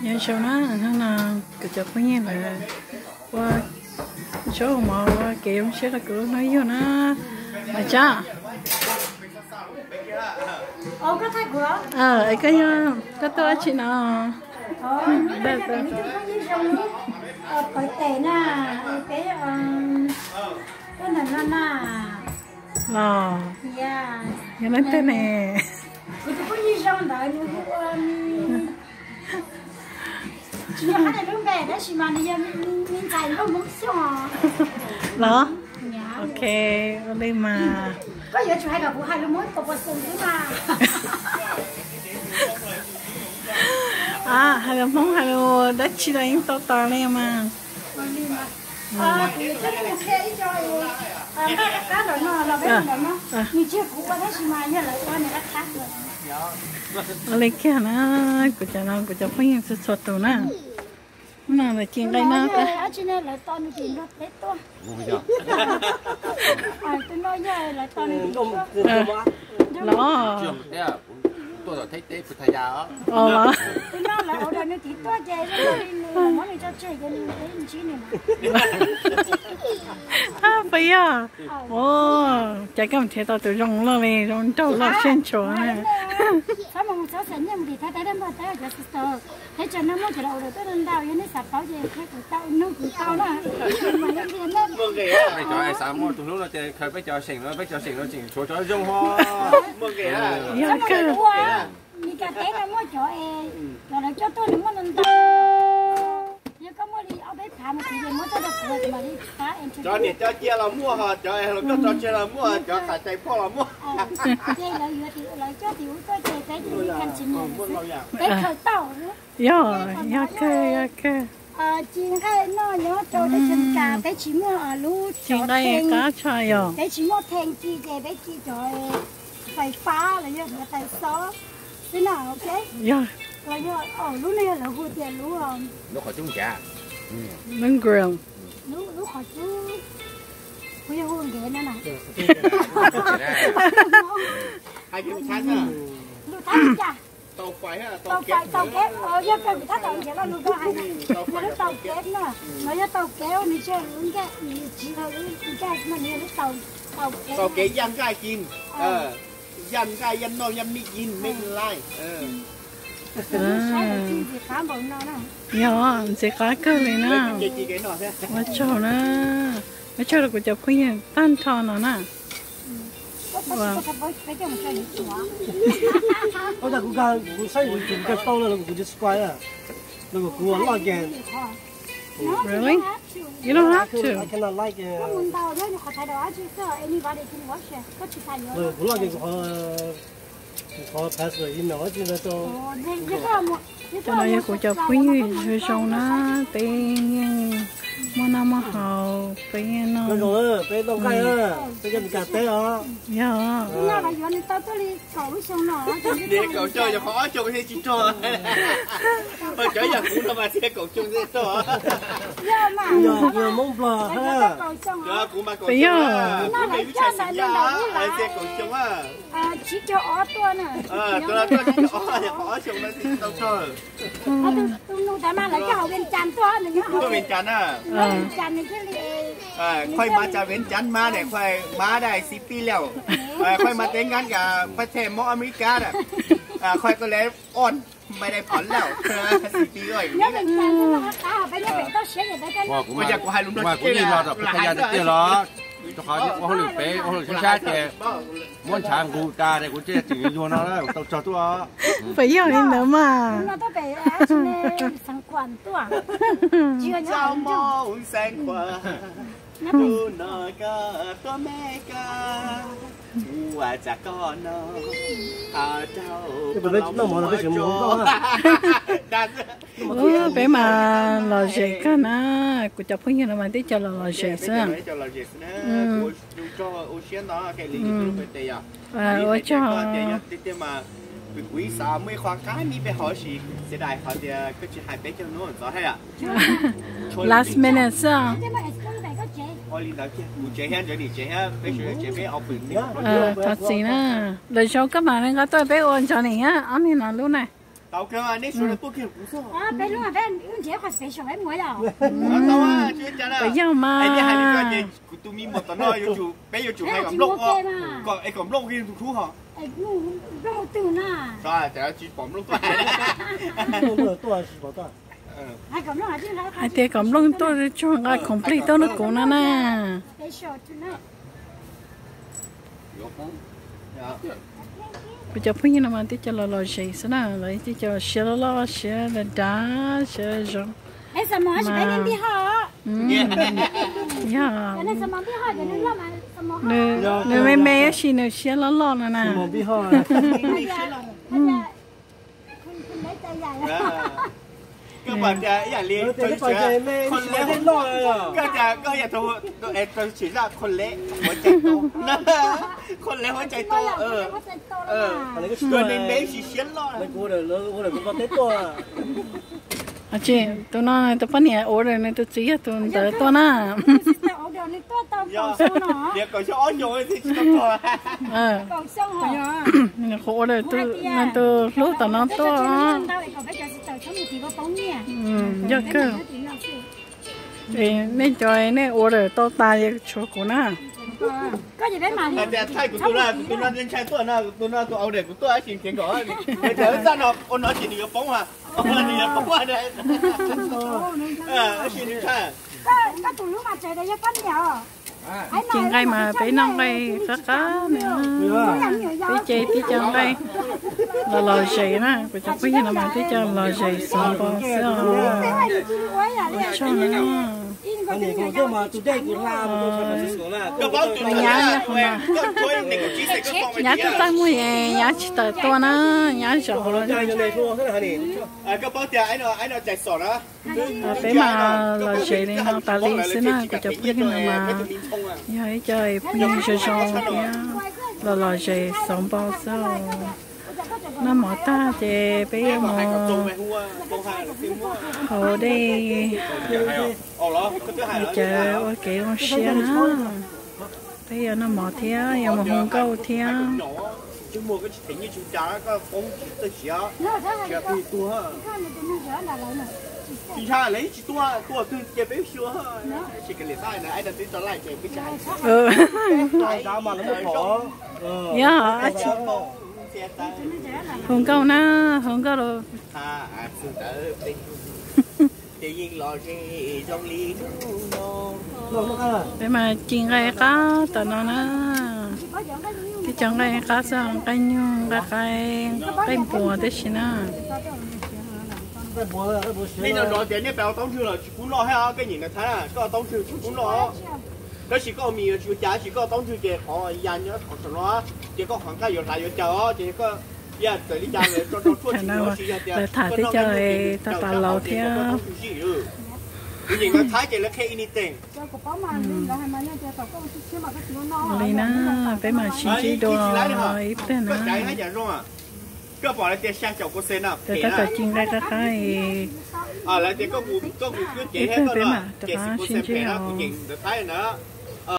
Nyob zoo na, hnub no kuv cov phooj ywg lawv ua zaub mov ua kev zoo siab rau kuv lub hnub yug na. Mas Tsab, koj yog, koj tuaj dab tsi no? Los, yog leej twg ne? Kuv tus phooj ywg zoo ntawd nws hu ua, tsis yog hais lub npe tab sis mas nws yog me ntxhais nkauj Hmoob Xyooj. Los, ok, ua li mas. Koj yuav tsum hais kom kuv hais lus Hmoob pos pos xwb mas. Hais lus Hmoob hais lus dab tsi los yeej tau tas li mas. Kuv yuav coj nej mus qhia ib co nqaij qab qab ntawm no los peb ntawm no, nws tsis yog kuv ua tab sis mas yog lawv ua nws qab qab. Ua li kiag na, kuv cov no kuv cov phooj ywg txhua txhua tus na. Hnub no lawv ci nqaij no. Dab tsi ne, lawv tos nws tim nrog peb tuaj. Tus no yog lawv tos nws tim tuaj. Los, tus no lawv order nws tim tuaj ces muab nws tso tseg ces nws peb ntsib nws. Puas yog? Cas koj mus nrhiav tau tus zoo loj li, zoo nraug loj siab ntshuav na. Txhob mus txhob xav nyiaj mus tim Thaib Thaib Thaib Npog Thaib cov sister. Thaib cov no muaj cov lawv order tuaj ntau, yog nej xav paub ces qhia kuv tau, nug kuv tau na. Peb cov xav muaj tus hlub no ces khaws peb cov seem no, peb cov seem no tseem tshuav cov zoo ho. Yog kawg. Meskas teb no muaj cov, cov lawv coj tuaj nws muaj ntau ntau. Yog koj muaj li ob peb phav mus tid ces muab coj rau kuv, kuv mam li pab. Cov niam cov txiv los muaj ho, cov los koj tso tseg los muaj, cov qas cai phoj los muaj. Ces lawv yuav, lawv coj tim ub tuaj ces peb cia li kan tsis muaj, peb khaws tau. Yog, yog kawg, yog kawg. Ci nqaij noj nyob rau teb chaws Amelikas peb tsis muaj lub, ci nqaij qab tshaj yog, peb tsis muaj thee ci ces peb ci cov fais fab los yog cov tais xob xwb na, ok. Yog, los yog lub no yog lawv hu tias lub, lub qhov cub, lub qhov cub, kuv yog hu nkev no na. Lus Thaib li cas? Tau fais, tau kev, yog kawg kuv tab tom nrhiav lo lus koj hais na, yog lub tau kev na, no yog tau kev, nws tsis yog lub nkaj, nws tsis yog lub nkaj no, nws yog lub tau, tau kev, yaj nkaj ci, yaj nkaj yaj noj yaj mij ci, mij lai. Yog ntxim qab kawg li na. Ua tsaug na, ua tsaug rau kuv cov phooj ywg tag nrho no na. Ua cas kuv, kuv saib kuv tsis tau na, kuv tsis subscribe na. Kuv loj ces, really? You don't have to. I cannot like it. Kuv loj ces kuv qhov, kuv qhov password email tsis tau. Cov no yog kuv cov phooj ywg zoo zoo na, peb yeej muaj noj muaj haus, peb yeej noj, peb noj nqaij, peb coj Meskas teb os. Yog. Kaum xyoo no, kaum xyoo tsis rog. Cov yam kuv no mas thiaj kaum xyoo thiaj rog. Yog Hmoob Nplog. Peb yog. Kuv mas kaum xyoo, kuv me lub tshais xeem Yaj thiaj kaum xyoo. Tsib caug ob tuaj na. Tus no tuaj tsib caug ob, ob xyoo no thiaj tau rog. Tus nus tas mas lawv coj hauv Vias Cas tuaj, nws nyob hauv Vias Cas na. Khoai mas cas Vias Cas mas ne, khoai mas dai xib pib lawm. Khoai mas teb nkan cas khoai them mob Amelikas na. Khoai koj le on mai dai phom lawm. Xib pib lawm. Ua cas kuv hais lus nrog kuv li los rau Pattaya tiag tiag los, rau qhov ua hauj lwm pem ua hauj lwm sab sab ces muab ntshav nqus tas ces kuv thiaj tseem yuag no tau tsaug tuaj. Puas yog li ntawd mas? Peb mas lom zem kawg na, kuv cov phooj ywg no mas tib co los lom zem xwb. Ua tsaug. Last minute xwb. Thov txim na, lwm zaus koj mam li nqa tuaj peb ua ntsog ni, ob niag no lub na. Peb lub peb wb nrhiav qhov special peb mus yom. Yog mas. Kuv tus me muam tom no yuav tsum, peb yuav tsum hais kom nplooj, kom nplooj tus hlub ho. Tsis pom nplooj tuaj. Hais tias kom nplooj tuaj tsuag nqa khoom plig tuaj rau kuv no na. Kuv cov phooj ywg no mas tib co los lom zem xwb na, lawv tib co siab loj loj, siab dav dav, siab zoo. Yog, nws me me tab sis nws siab loj loj no na. Koj pom tias ib yam li, koj tias koj yam tau tsim zaj khuv leb huav cai tau, khuv leb huav cai tau, khuv leb huav cai tau, npe npe sis siab loj. Tus no tus poj niam order nws tus txiv yog tus ntawd tuaj na. Niam kaum xyoo ob xyoo thiaj tsis tau tuaj. Nws qhuav order tus hlub tom no tuaj. Yog kawg. Nej cov nej order tau tas tshuav kuv na. Thaij kuv tus no, tus no ntshai tuaj no, tus no tus order kuv tuaj tab sis nrhiav nkaus. Txaj no ua no ces nws yuav poob ha, nws yuav poob ha. Tab sis nws ntshai. Ci nqaij mas peb noj nqaij qab qab na. Peb ce tib co nqaij los lom zem na, kuv cov phooj ywg no mas tib co los zem xov npo xwb os. Ua tsaug na. Nyab, nyab tuaj txaj muag es nyab tsis tawm tuaj na, nyab zaum hauv los. Peb mas lom zem li no tas li xwb na, kuv cov phooj ywg no mas yog ib co phooj ywg zoo zoo thiab los lom zem xov npo xwb. Noj mov tag ces peb yuav mus haus dej, cawv ua kev zoo siab na. Peb yuav noj mov thiab yuav mus hu nkauj thiab. Yog, hu nkauj na, hu nkauj los. Peb mas ci nqaij qab tom no na. Tib co nqaij qab xwb, nqaij nyuj, nqaij qaib, nqaij npuas tib si na. Nej nco ntsoov tias nej pais ua taub ntswg los tsis pub noj thiab, koj nyeem na Thaib, koj ua taub ntswg tsis pub noj. Tab sis koj ua mis yuav tsis ua cas, tab sis koj ua taub ntswg ces qhov ya nyob qhov saum no, ces koj qhov nqaij yuav hlav yuav caws os, ces koj ya txawm li cas los tso rau tshuaj tsis yuav, tsis yog tias lawv tham tib co tau tas laus thiab. Kuv nyeem na Thaib ces lawv qhia anything. Li na, peb mam sib ntsib dua ib pliag na. Koj pom lawv tias xya caum kos xes no, peb tab tom ci nqaij qab qab, lawv tias koj mus koj mus cuab cev thiab koj no ces xis kos xes phem na, kuv nyeem ntawv Thaib na.